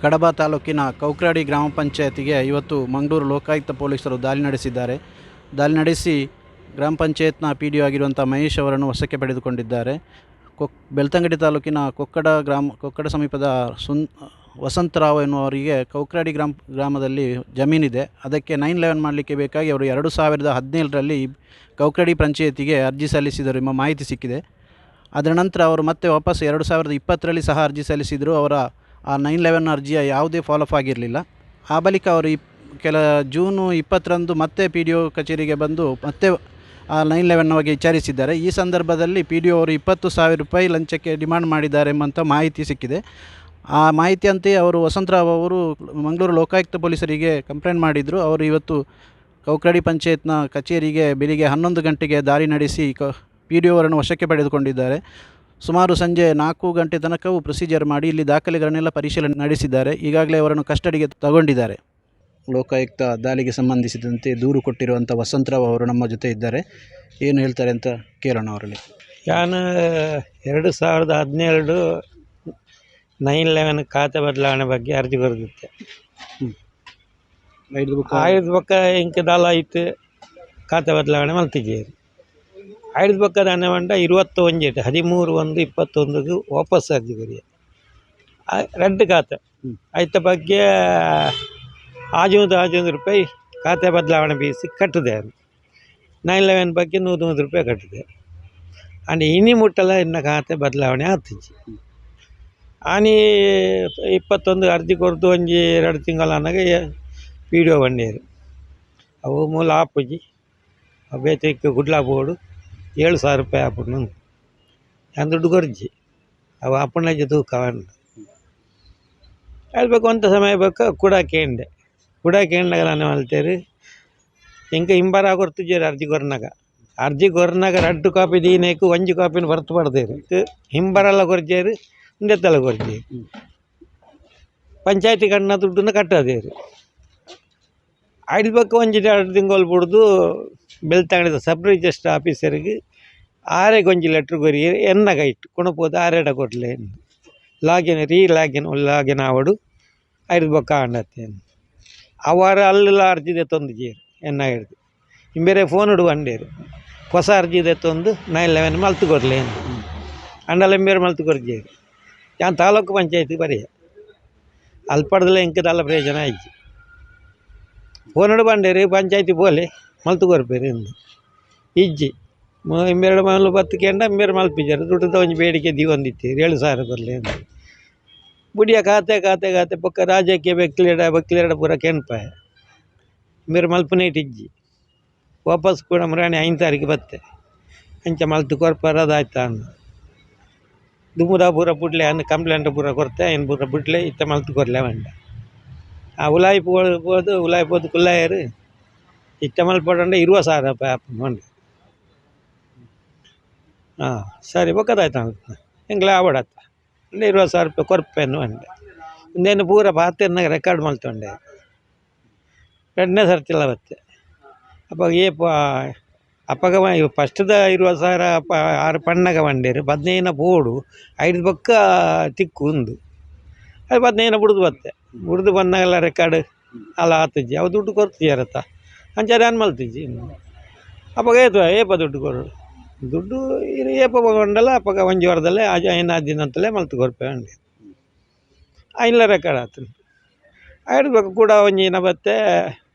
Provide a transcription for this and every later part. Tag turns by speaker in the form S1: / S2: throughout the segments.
S1: ಕಡಬ ತಾಲೂಕಿನ ಕೌಕ್ರಾಡಿ ಗ್ರಾಮ ಪಂಚಾಯತಿಗೆ ಇವತ್ತು ಮಂಗಳೂರು ಲೋಕಾಯುಕ್ತ ಪೊಲೀಸರು ದಾಳಿ ನಡೆಸಿದ್ದಾರೆ. ದಾಳಿ ನಡೆಸಿ ಗ್ರಾಮ ಪಂಚಾಯತ್ನ PDO ಆಗಿರುವಂಥ ಮಹೇಶ್ ಅವರನ್ನು ವಶಕ್ಕೆ ಪಡೆದುಕೊಂಡಿದ್ದಾರೆ. ಬೆಳ್ತಂಗಡಿ ತಾಲೂಕಿನ ಕೊಕ್ಕಡ ಗ್ರಾಮ, ಕೊಕ್ಕಡ ಸಮೀಪದ ವಸಂತರಾವ್ ಎನ್ನುವವರಿಗೆ ಕೌಕ್ರಾಡಿ ಗ್ರಾಮದಲ್ಲಿ ಜಮೀನಿದೆ. ಅದಕ್ಕೆ 9/11 ಮಾಡಲಿಕ್ಕೆ ಬೇಕಾಗಿ ಅವರು 2017ರಲ್ಲಿ ಕೌಕ್ರಾಡಿ ಪಂಚಾಯತಿಗೆ ಅರ್ಜಿ ಸಲ್ಲಿಸಿದರು ಎಂಬ ಮಾಹಿತಿ ಸಿಕ್ಕಿದೆ. ಅದರ ನಂತರ ಅವರು ಮತ್ತೆ ವಾಪಸ್ 2020ರಲ್ಲಿ ಸಹ ಅರ್ಜಿ ಸಲ್ಲಿಸಿದರು. ಅವರ ಆ 9/11 ಅರ್ಜಿಯ ಯಾವುದೇ ಫಾಲೋಅಪ್ ಆಗಿರಲಿಲ್ಲ. ಆ ಬಳಿಕ ಅವರು ಕೆಲ ಜೂನು 20ರಂದು ಮತ್ತೆ PDO ಕಚೇರಿಗೆ ಬಂದು ಮತ್ತೆ ಆ 9/11 ಬಗ್ಗೆ ವಿಚಾರಿಸಿದ್ದಾರೆ. ಈ ಸಂದರ್ಭದಲ್ಲಿ PDO ಅವರು 20,000 ರೂಪಾಯಿ ಲಂಚಕ್ಕೆ ಡಿಮಾಂಡ್ ಮಾಡಿದ್ದಾರೆ ಎಂಬಂಥ ಮಾಹಿತಿ ಸಿಕ್ಕಿದೆ. ಆ ಮಾಹಿತಿಯಂತೆ ಅವರು ವಸಂತರಾವ್ ಅವರು ಮಂಗಳೂರು ಲೋಕಾಯುಕ್ತ ಪೊಲೀಸರಿಗೆ ಕಂಪ್ಲೇಂಟ್ ಮಾಡಿದರು. ಅವರು ಇವತ್ತು ಕೌಕ್ರಾಡಿ ಪಂಚಾಯತ್ನ ಕಚೇರಿಗೆ ಬೆಳಿಗ್ಗೆ 11 ಗಂಟೆಗೆ ದಾಳಿ ನಡೆಸಿ PDO ಅವರನ್ನು ವಶಕ್ಕೆ ಪಡೆದುಕೊಂಡಿದ್ದಾರೆ. ಸುಮಾರು ಸಂಜೆ 4 ಗಂಟೆ ತನಕವೂ ಪ್ರೊಸೀಜರ್ ಮಾಡಿ ಇಲ್ಲಿ ದಾಖಲೆಗಳನ್ನೆಲ್ಲ ಪರಿಶೀಲನೆ ನಡೆಸಿದ್ದಾರೆ. ಈಗಾಗಲೇ ಅವರನ್ನು ಕಸ್ಟಡಿಗೆ ತಗೊಂಡಿದ್ದಾರೆ. ಲೋಕಾಯುಕ್ತ ದಾಳಿಗೆ ಸಂಬಂಧಿಸಿದಂತೆ ದೂರು ಕೊಟ್ಟಿರುವಂಥ ವಸಂತರಾವ್ ಅವರು ನಮ್ಮ ಜೊತೆ ಇದ್ದಾರೆ. ಏನು ಹೇಳ್ತಾರೆ ಅಂತ ಕೇಳೋಣ ಅವರಲ್ಲಿ.
S2: ನಾನು 2017 9/11 ಖಾತೆ ಬದಲಾವಣೆ ಬಗ್ಗೆ ಅರ್ಜಿ ಬರೆದಿದ್ದೆ. ಆಯ್ದ ಬೊಕ್ಕ ಇಂಕ್ ದಾಲ ಆಯ್ತು ಖಾತೆ ಬದಲಾವಣೆ ಮಲ್ತಿದ್ದೀರಿ. ಆಯ್ದ ಬೊಕ್ಕ ದಾನೆ ಪಂಡ 21 13/1/21 ವಾಪಸ್ ಅರ್ಜಿ ಕೊರಿಯೆ ರಡ್ಡು ಖಾತೆ ಐತ ಬಗ್ಗೆ ಆಜೊಂದು ರೂಪಾಯಿ ಖಾತೆ ಬದಲಾವಣೆ ಫೀಸ್ ಕಟ್ಟಿದೆ. 9/11 ಬಗ್ಗೆ 100 ರೂಪಾಯಿ ಕಟ್ಟಿದೆ. ಆಂಡ ಇನಿ ಮುಟ್ಟಲ ಎನ್ನ ಖಾತೆ ಬದಲಾವಣೆ ಆತಿಜಿ. ಆನಿ 21 ಅರ್ಜಿ ಕೊರ್ದು ಒಂಜಿ 2 ತಿಂಗಳು ಆನಗ PDO ಬಂಡೇರು ಅವು ಮೂಲ ಆಪುಜಿ ಅವು ಬೇತೆ ಕುಡ್ಲ ಬೋಡು 7,000 ರೂಪಾಯಿ ಆಪುಂಡು ಯಾನ್ ದುಡ್ಡು ಕೊರ್ಜಿ ಅವು ಆಪುಣಜಿ ತೂಕ ಹೇಳ್ಬೇಕು ಅಂತ ಸಮಯ ಬೇಕು. ಕುಡ ಕೇಂಡೆ ಕುಡ ಕೇಂಡಾಗ ನಾನು ಮಲ್ತೇರು ಇಂಕ ಹಿಂಬರ ಕೊರ್ತಿಜೇರು ಅರ್ಜಿ ಕೊರ್ನಾಗ ಅರ್ಜಿ ಕೊರ್ನಾಗ 2 ಕಾಪಿ ದೀನೇಕು 1 ಕಾಪಿನ ಹೊರತು ಪಡ್ದೇರು ಹಿಂಬರೆಲ್ಲ ಕೊರ್ಜೇರು ಇಂದೆತ್ತಲ ಕೊರ್ಜೇರು ಪಂಚಾಯತಿ ಕಣ್ಣ ದುಡ್ಡನ್ನು ಕಟ್ಟದೇರು. ಆಯ್ಬೇಕು ಒಂಜಿ 2 ತಿಂಗಳು ಬುಡ್ದು ಬೆಳ್ತಂಗಡಿದ ಸಬ್ ರಿಜಿಸ್ಟರ್ ಆಫೀಸರಿಗೆ ಆರೆಗೆ ಒಂಜಿ ಲೆಟ್ರ್ ಕೊರಿಯೆರ್ ಎನ್ನಗ ಇಟ್ಟು ಕೊಣಪೋದು ಆರೆಡ ಕೊರ್ಲೆ ಲಾಗಿನ್ ರೀ ಲಾಗಿನ್ ಲಾಗಿನ್ ಆವಡು ಐದು ಬೊಕ್ಕ ಆಂಡತ್ತೆ ಅವಾರ ಅಲ್ಲೆಲ್ಲ ಅರ್ಜಿ ದೆತ್ತೊಂದು ಎನ್ನ ಹಿಡ್ದು ಇಂಬೇರೆ ಫೋನ್ ಇಡು ಬಂಡೇರು ಹೊಸ ಅರ್ಜಿ ದೆತ್ತೊಂದು 9/11 ಮಲ್ತು ಕೊರ್ಲೆ ಅಂಡಲ ಇಂಬೇರು ಮಲ್ತು ಕೊರ್ಜೇರು ಯಾನ್ ತಾಲೂಕು ಪಂಚಾಯತಿ ಬರೆಯ ಅಲ್ಪಡ್ದಲ್ಲ ಇಂಕದಲ್ಲ ಪ್ರಯೋಜನ ಆಯ್ತು. ಫೋನ್ ಇಡು ಬಂಡೇರು ಪಂಚಾಯತಿ ಪೋಲೆ ಮಲ್ತು ಕೊರ್ಪೇರು ಇಂದು ಇಜ್ಜಿ ಇಂಬೇರಡು ಮಲ್ಲು ಬತ್ತು ಕೆಂಡ ಇಂಬೇರು ಮಲ್ಪಿಜಾರು ದುಡ್ಡುದ ಒಂಜಿ ಬೇಡಿಕೆ ದೀವೊಂದಿತ್ತೀರು 7,000 ಕೊರ್ಲೆ ಅಂದು ಬುಡಿಯ ಖಾತೆ ಖಾತೆ ಖಾತೆ ಬೊಕ್ಕ ರಾಜಕೀಯ ಬೆಕ್ಲೆಡ ಬಕ್ಲೆಡ ಪೂರ ಕೆಂಪಾಯ ಇಂಬೇರು ಮಲ್ಪುನೇಟ್ ಇಜ್ಜಿ ವಾಪಸ್ ಕೂಡ ಮುರಾಣಿ 5 ತಾರೀಕು ಬತ್ತೆ ಅಂಚ ಮಲ್ತು ಕೊರ್ಪರ ಅದಾಯ್ತಾ ಅಂದು ದುಮುದ ಪೂರ ಬುಡ್ಲೆ ಅನ್ನ ಕಂಪ್ಲೇಂಟ್ ಪೂರ ಕೊರ್ತೆ ಐನ್ ಪೂರ ಬುಡ್ಲೆ ಇತ್ತ ಮಲ್ತು ಕೊರ್ಲೆ ಬಂಡ ಆ ಉಲಾಯಿ ಪೋದು ಉಲಾಯಿ ಪೋದು ಕುಲ್ಲಾಯರು ಇತ್ತ ಮಲ್ಪಡಂಡ 20,000 ರೂಪಾಯಿ ಆಪುಂಡು ಬಂಡೆ. ಹಾಂ ಸರಿ ಬೊಕ್ಕದಾಯ್ತು ಎಂಕ್ಲ ಆವಡತ್ತ 20,000 ರೂಪಾಯಿ ಕೊರ್ಪೆನ್ನು ಬಂಡೆ ಇಂದೇನು ಪೂರ ಪಾತೆರ್ನಾಗ ರೆಕಾರ್ಡ್ ಮಲ್ತೊಂಡೆ 2ನೇ ಸರ್ತಿಲ ಬತ್ತೆ ಅಪ್ಪ ಏಪ ಅಪ್ಪಗ ಫಸ್ಟ್ದ 20,000 ಆರು ಪಣ್ಣಗ ಬಂಡೇರು 15 ಬೋಡು 5 ಬೊಕ್ಕ ತಿಕ್ಕು ಉಂದು ಅದು 15 ಬುಡ್ದು ಬತ್ತೆ ಬುಡ್ದು ಬಂದಾಗೆಲ್ಲ ರೆಕಾರ್ಡ್ ಅಲ್ಲ ಆತಿಜ್ಜಿ ಅವು ದುಡ್ಡು ಕೊರ್ತಿಯಾರತ್ತ ಅಂಚಾರೆ ಅನ್ ಮಲ್ತಿಜ್ಜಿ ಅಪ್ಪಗ ಏತು ಏಪ ದುಡ್ಡು ಕೊರು ದುಡ್ಡು ಏಪ ಕೊಂಡಲ್ಲ ಅಪ್ಪಗ ಒಂಜಿ ವಾರದಲ್ಲೇ ಆಜ ಐನಾರು ದಿನಂತಲೇ ಮಲ್ತು ಕೊರ್ಪೆ ಅಂಡೆ ಐನ್ಲ ರೆಕಾರ್ಡ್ ಆತು ಆಯ್ಡ್ಬೇಕು ಕೂಡ ಒಂಜಿ ದಿನ ಬತ್ತೆ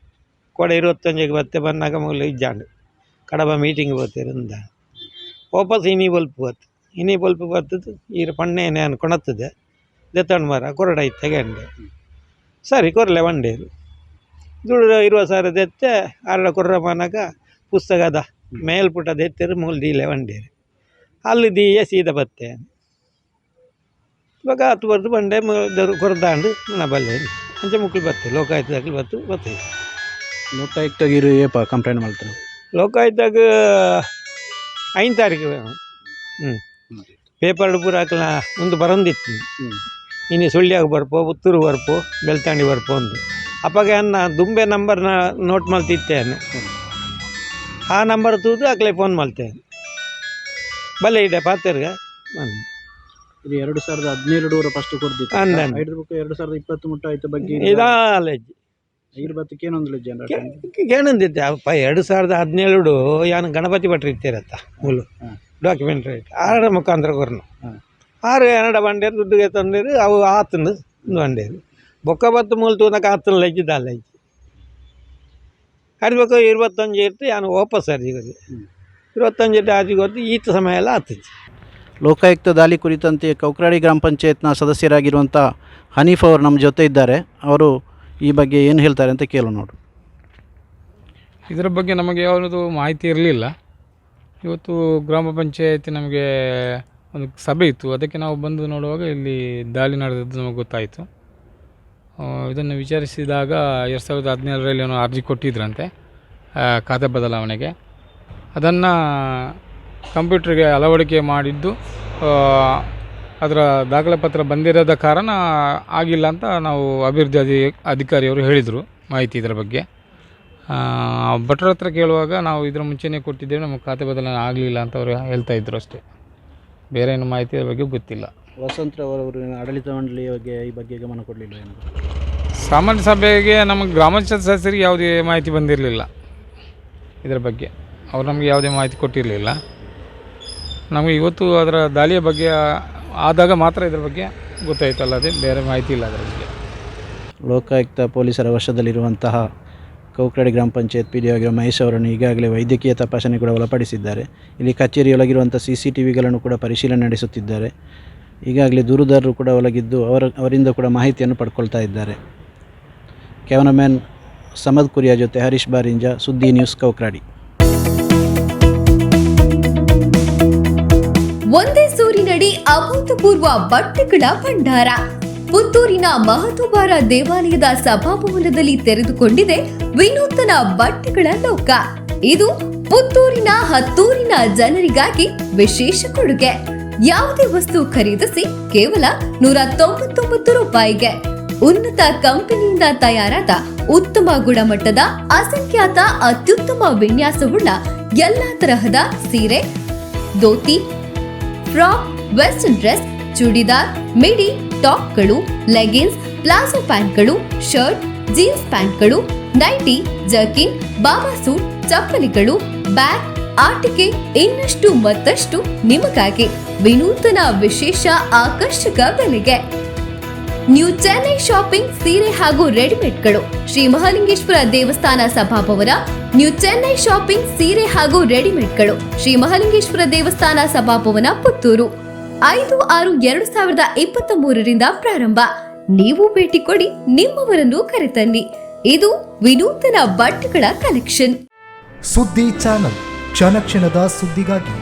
S2: ಕೊಡ 21ಕ್ಕೆ ಬತ್ತೆ ಬಂದಾಗ ಮೊಗಲು ಇಜ್ಜಾಂಡು ಕಡಬ ಮೀಟಿಂಗ್ ಬತ್ತೀರು ಅಂದ ವಾಪಸ್ ಇನಿ ಬಲ್ಪು ಬತ್ತು ಇನಿ ಬಲ್ಪು ಬತ್ತದು ಈರು ಪಣ್ಣೆ ನಾನು ಕೊಣತ್ತದೆ ದೆತ್ತೊಂಡು ಮರ ಕೊರಡ ಇತ್ತೆ ಗಂಡೆ ಸರಿ ಕೊರ್ಲೆ ಬಂಡೇರು ದುಡ್ಡು 20,000 ದೆತ್ತೆ ಆರಡ ಕೊರ್ರ ಮನಗ ಪುಸ್ತಕದ ಮೇಲ್ಪುಟ ದೆತ್ತರು ಮೂಲು ದೀಲೆ ಬಂಡೇರು ಅಲ್ಲಿ ದೀಯ ಸೀದ ಬತ್ತೆ ಇವಾಗ ಹತ್ತು ಬರ್ದು ಬಂಡೆ ಕೊರ್ದಾಂಡು ನನ್ನ ಬಲ್ಲೆ ಅಂಚೆ ಮುಕ್ಳು ಬತ್ತೆ ಲೋಕಾಯುಕ್ತದಾಗಲಿ ಬತ್ತು ಬತ್ತೆ.
S1: ಲೋಕಾಯುಕ್ತಗೆ ಇರು ಏಪ ಕಂಪ್ಲೇಂಟ್ ಮಾಡ್ತಾರೆ
S2: ಲೋಕಾಯುಕ್ತಾಗ 5 ತಾರೀಕು ಪೇಪರ್ ಪೂರ ಹಾಕಲ ಒಂದು ಬರಂದಿತ್ತು ಇನ್ನು ಸುಳ್ಯಾಗ ಬರ್ಪೋ ಪುತ್ತೂರು ಬರ್ಪೋ ಬೆಳ್ತಂಗಡಿ ಬರ್ಪೋ ಅಂದು ಅಪ್ಪಗೆ ಅನ್ನ ದುಂಬೆ ನಂಬರ್ನ ನೋಟ್ ಮಲ್ತಿತ್ತೇನೆ ಆ ನಂಬರ್ ತೂದು ಅಕ್ಲೆ ಫೋನ್ ಮಲ್ತೇನೆ ಬಲ್ಲೆ ಇಡೆ ಪಾತೆರ್ಗ.
S1: ಇದು 2017 ಫಸ್ಟ್ ಕೊಡ್ದಿತ್ತು.
S2: ಅಂದ್.
S1: ಐದು ಬುಕ್ 2020 ಮುಟ್ಟ ಆಯ್ತು ಬಗ್ಗೆ.
S2: ಇದಾಲಜ್ಜಿ.
S1: ಇರ್ ಬತ್ತಕ್ಕೆ ಏನೊಂದು ಜನ.
S2: ಏನಂದಿದ್ದೆ ಅಪ್ಪ, 2017 ಯಾನು ಗಣಪತಿ ಭಟ್ರು ಇತ್ತೀರತ್ತ ಮೂಲು. ಡಾಕ್ಯುಮೆಂಟ್ರಿ ಆರಡ ಮುಖಾಂತರ ಕೊರ್ನು. ಆರು ಎನ್ನಡ ಬಂಡೇರು ದುಡ್ಡುಗೆ ತಂದಿರು, ಅವು ಆತನು ಬಂಡೇರು ಬೊಕ್ಕ ಬತ್ತು ಮೂಲು ತೂನಕ ಆತನ ಲಜ್ಜಿದ ಲಜ್ಜಿ ಅರ್ಬೇಕು. 21 ಇತ್ತು ಯಾನು ವಾಪಸ್ ಅರ್ಜಿ ಕೊರ್ದು. 21 ಅರ್ಜಿ ಕೊದ್ದು ಈತ ಸಮಯ ಎಲ್ಲ ಆತಿತ್ತು.
S1: ಲೋಕಾಯುಕ್ತ ದಾಳಿ ಕುರಿತಂತೆ ಕೌಕ್ರಾಡಿ ಗ್ರಾಮ ಪಂಚಾಯತ್ನ ಸದಸ್ಯರಾಗಿರುವಂಥ ಹನೀಫ್ ಅವರು ನಮ್ಮ ಜೊತೆ ಇದ್ದಾರೆ. ಅವರು ಈ ಬಗ್ಗೆ ಏನು ಹೇಳ್ತಾರೆ ಅಂತ ಕೇಳೋಣ ನೋಡು.
S3: ಇದರ ಬಗ್ಗೆ ನಮಗೆ ಯಾವುದೂ ಮಾಹಿತಿ ಇರಲಿಲ್ಲ. ಇವತ್ತು ಗ್ರಾಮ ಪಂಚಾಯತಿ ನಮಗೆ ಒಂದು ಸಭೆ ಇತ್ತು. ಅದಕ್ಕೆ ನಾವು ಬಂದು ನೋಡುವಾಗ ಇಲ್ಲಿ ದಾಳಿ ನಡೆದದ್ದು ನಮಗೆ ಗೊತ್ತಾಯಿತು. ಇದನ್ನು ವಿಚಾರಿಸಿದಾಗ 2017ರಲ್ಲಿ ಏನೋ ಅರ್ಜಿ ಕೊಟ್ಟಿದ್ದರಂತೆ ಖಾತೆ ಬದಲಾವಣೆಗೆ. ಅದನ್ನು ಕಂಪ್ಯೂಟ್ರಿಗೆ ಅಳವಡಿಕೆ ಮಾಡಿದ್ದು, ಅದರ ದಾಖಲೆ ಪತ್ರ ಬಂದಿರದ ಕಾರಣ ಆಗಿಲ್ಲ ಅಂತ ನಾವು ಅಭಿವೃದ್ಧಿ ಅಧಿಕಾರಿಯವರು ಹೇಳಿದರು ಮಾಹಿತಿ ಇದರ ಬಗ್ಗೆ. ಭಟ್ರ ಹತ್ರ ಕೇಳುವಾಗ ನಾವು ಇದರ ಮುಂಚೆನೇ ಕೊಟ್ಟಿದ್ದೇವೆ, ನಮ್ಮ ಖಾತೆ ಬದಲಾವಣೆ ಆಗಲಿಲ್ಲ ಅಂತ ಅವರು ಹೇಳ್ತಾ ಇದ್ದರು ಅಷ್ಟೇ. ಬೇರೆ ಏನು ಮಾಹಿತಿ ಇದರ ಬಗ್ಗೆ ಗೊತ್ತಿಲ್ಲ.
S1: ವಸಂತರವರು ಆಡಳಿತ ಮಂಡಳಿಯ ಬಗ್ಗೆ ಈ ಬಗ್ಗೆ ಗಮನ ಕೊಡಲಿಲ್ಲ ಏನಾದರೂ?
S3: ಸಾಮಾನ್ಯ ಸಭೆಗೆ ನಮ್ಮ ಗ್ರಾಮ ಪಂಚಾಯತ್ ಸದಸ್ಯರಿಗೆ ಯಾವುದೇ ಮಾಹಿತಿ ಬಂದಿರಲಿಲ್ಲ ಇದರ ಬಗ್ಗೆ. ಅವರು ನಮಗೆ ಯಾವುದೇ ಮಾಹಿತಿ ಕೊಟ್ಟಿರಲಿಲ್ಲ. ನಮಗೆ ಇವತ್ತು ಅದರ ದಾಳಿಯ ಬಗ್ಗೆ ಆದಾಗ ಮಾತ್ರ ಇದರ ಬಗ್ಗೆ ಗೊತ್ತಾಯಿತು, ಅಲ್ಲದೆ ಬೇರೆ ಮಾಹಿತಿ ಇಲ್ಲ ಅದರ ಬಗ್ಗೆ.
S1: ಲೋಕಾಯುಕ್ತ ಪೊಲೀಸರ ವಶದಲ್ಲಿರುವಂತಹ ಕೌಕ್ರಾಡಿ ಗ್ರಾಮ ಪಂಚಾಯತ್ ಪಿ ಡಿ ಆಗಿರುವ ಮಹೇಶ್ ಅವರನ್ನು ಈಗಾಗಲೇ ವೈದ್ಯಕೀಯ ತಪಾಸಣೆ ಕೂಡ ಒಳಪಡಿಸಿದ್ದಾರೆ. ಇಲ್ಲಿ ಕಚೇರಿಯೊಳಗಿರುವಂಥ ಸಿಸಿಟಿವಿಗಳನ್ನು ಕೂಡ ಪರಿಶೀಲನೆ ನಡೆಸುತ್ತಿದ್ದಾರೆ. ಈಗಾಗಲೇ ದೂರುದಾರರು ಕೂಡ ಒಳಗಿದ್ದು ಅವರಿಂದ ಕೂಡ ಮಾಹಿತಿಯನ್ನು ಪಡ್ಕೊಳ್ತಾ ಇದ್ದಾರೆ. ಕ್ಯಾಮರಾಮ್ಯಾನ್ ಸಮದ್ ಕುರಿಯಾ ಜೊತೆ ಹರೀಶ್ ಬಾರಿಂಜ, ಸುದ್ದಿ ನ್ಯೂಸ್, ಕೌಕ್ರಾಡಿ.
S4: ಒಂದೇ ಸೂರಿನಡಿ ಅಭೂತಪೂರ್ವ ಬಟ್ಟೆಗಳ ಭಂಡಾರ. ಪುತ್ತೂರಿನ ಮಹತೋಬಾರ ದೇವಾಲಯದ ಸಭಾಭವನದಲ್ಲಿ ತೆರೆದುಕೊಂಡಿದೆ ವಿನೂತನ ಬಟ್ಟೆಗಳ ಲೋಕ. ಇದು ಪುತ್ತೂರಿನ ಹತ್ತೂರಿನ ಜನರಿಗಾಗಿ ವಿಶೇಷ ಕೊಡುಗೆ. ಯಾವುದೇ ವಸ್ತು ಖರೀದಿಸಿ ಕೇವಲ 199 ರೂಪಾಯಿಗೆ ಉನ್ನತ ಕಂಪನಿಯಿಂದ ತಯಾರಾದ ಉತ್ತಮ ಗುಣಮಟ್ಟದ ಅಸಂಖ್ಯಾತ ಅತ್ಯುತ್ತಮ ವಿನ್ಯಾಸವುಳ್ಳ ಎಲ್ಲಾ ತರಹದ ಸೀರೆ, dhoti, frock, western dress, churidar, midi, ಟಾಪ್ಗಳು, ಲೆಗಿನ್ಸ್, ಪ್ಲಾಜೋ ಪ್ಯಾಂಟ್ಗಳು, ಶರ್ಟ್, ಜೀನ್ಸ್ ಪ್ಯಾಂಟ್ಗಳು, ನೈಟಿ, ಜರ್ಕಿನ್, ಬಾಬಾ ಸೂಟ್, ಚಪ್ಪಲಿಗಳು, ಬ್ಯಾಗ್, ಆಟಿಕೆ, ಇನ್ನಷ್ಟು ಮತ್ತಷ್ಟು ನಿಮಗಾಗಿ ವಿನೂತನ ವಿಶೇಷ ಆಕರ್ಷಕ ಬೆಲೆಗೆ. ನ್ಯೂ ಚೆನ್ನೈ ಶಾಪಿಂಗ್ ಸೀರೆ ಹಾಗೂ ರೆಡಿಮೇಡ್ಗಳು. ಶ್ರೀ ಮಹಾಲಿಂಗೇಶ್ವರ ದೇವಸ್ಥಾನ ಸಭಾಭವನ, ನ್ಯೂ ಚೆನ್ನೈ ಶಾಪಿಂಗ್ ಸೀರೆ ಹಾಗೂ ರೆಡಿಮೇಡ್ಗಳು, ಶ್ರೀ ಮಹಾಲಿಂಗೇಶ್ವರ ದೇವಸ್ಥಾನ ಸಭಾಭವನ, ಪುತ್ತೂರು. 5-6-2023ರಿಂದ ಪ್ರಾರಂಭ. ನೀವು ಭೇಟಿ ಕೊಡಿ, ನಿಮ್ಮವರನ್ನು ಕರೆತನ್ನಿ. ಇದು ವಿನೂತನ ಬಟ್ಟೆಗಳ ಕಲೆಕ್ಷನ್.
S5: ಸುದ್ದಿ ಚಾನಲ್, ಕ್ಷಣ ಕ್ಷಣದ ಸುದ್ದಿಗಾಗಿ.